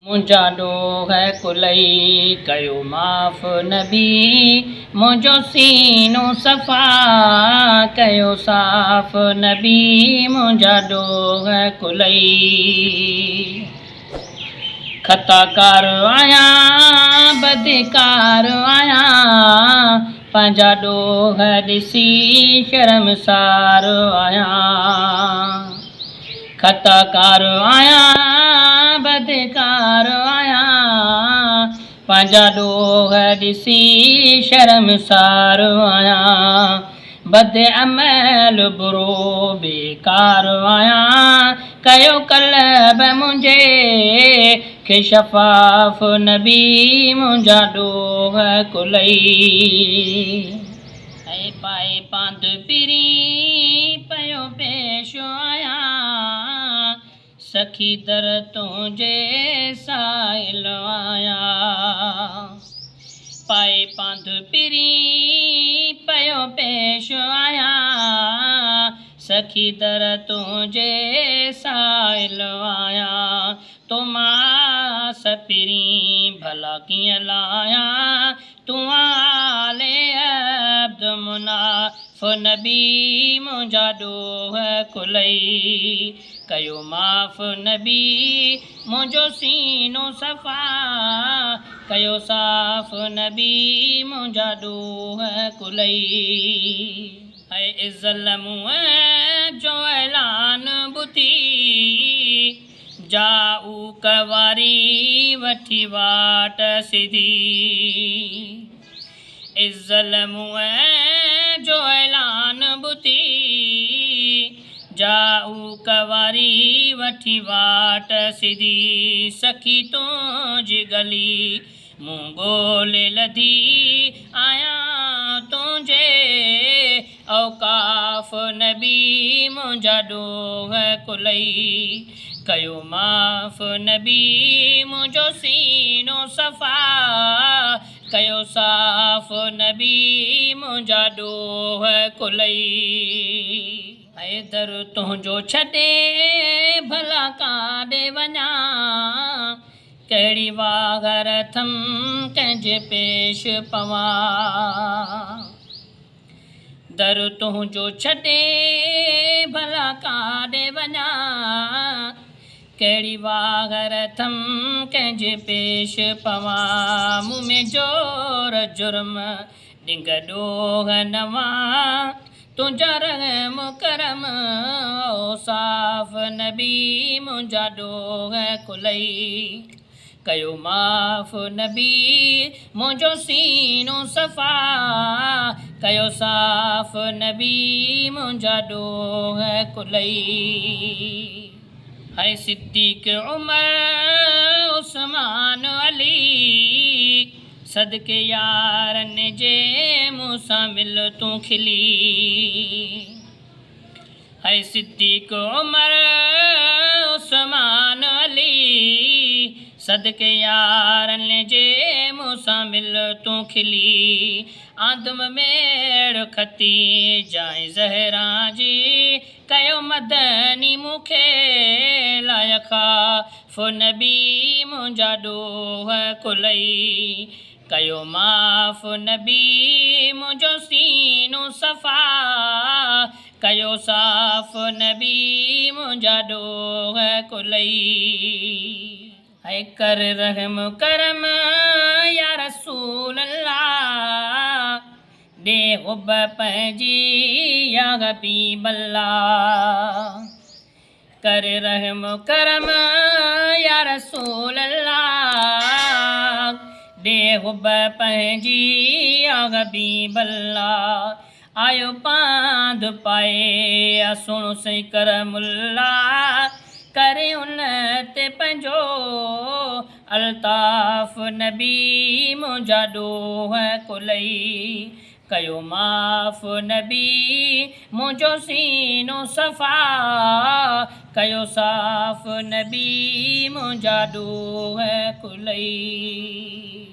منهنجا ڏوهه ڪلئي ڪيو معاف نبي منهنجو سينو صفا ڪيو صاف نبي منهنجا ڏوهه ڪلئي خطاڪار آهيان بدڪار آهيان پنهنجا ڏوهه ڏسي شرمسار آهيان. خطاڪار آهيان، بدڪار آهيان، پنهنجا ڏوهه ڏسي شرمسار آهيان، بدعمل برو بيڪار آهيان، ڪيو قلب منهنجي کي شفاف نبي منهنجا ڏوهه ڪلئي. ۽ پائي پاند پرين پيو پيش آهيان، سخي در تنهنجي سائل آهيان. پائي پاند پرين پيو پيش آهيان، سخي در تنهنجي سائل آهيان. تو مان آس پرين ڀلا ڪيئن لاهيان، تون آل عبد مناف نبي منهنجا ڏوهه ڪلئي ڪيو معاف نبي منهنجو سينو صفا ڪيو صاف نبي منهنجا ڏوهه ڪلئي. اي عزل مون جو اعلان ٻڌي جا اوڪ واري وٺي واٽ سڌي. عزل مون جو اعلان ٻڌي جا اوڪ واري وٺي واٽ سڌي. سخي تنهنجي ڳلي مون ڳولي لڌي آهيان تنهنجي اوقاف نبي منهنجا ڏوهه ڪلئي ڪيو معاف نبي منهنجو سينو صفا ڪيو صاف نبي منهنجا ڏوهه ڪلئي. اي در تنهنجو ڇڏي ڀلا ڪاڏي وڃان ڪهڙي واهر اٿم ڪنهن جي پيش پوان. در تنهنجو ڇڏي ڀلا ڪاڏي وڃان، ڪهڙي واهر اٿم ڪنهن جي پيش پوان. مون ۾ جور جرم ڏنگ ڏوهه نوان، تنهنجا رحم ڪرم اوصاف نبي منهنجا ڏوهه ڪلئي ڪيو معاف نبي منهنجو سينو صفا ڪيو صاف نبي منهنجا ڏوهه ڪلئي. هي صديق عمر عثمان علي صدقي يارن جي مون سان مل تون کلي. هي صديق عمر عثمان علي صدقي يارن جي مون سان مل تون کلي. آندم ميڙ کتي جائين زهران جي ڪيو مدني مون کي لائق خاف نبي منهنجا ڏوهه ڪلئي ڪيو معاف نبي منهنجو سينو صفا ڪيو صاف نبي منهنجا ڏوهه ڪلئي. اي ڪر رحم ڪرم يا رسول الله ڏي حب پنهنجي يا حبيب الله. ڪر رحم ڪرم يا رسول الله ڏي حب پنهنجي يا حبيب الله. آيو پانڌ پائي آ سهڻو سائين ڪرم الله ڪري ان تي پنهنجو الطاف نبي منهنجا ڏوهه ڪلئي ڪيو معاف نبي منهنجو سينو صفا ڪيو صاف نبي منهنجا ڏوهه ڪلئي.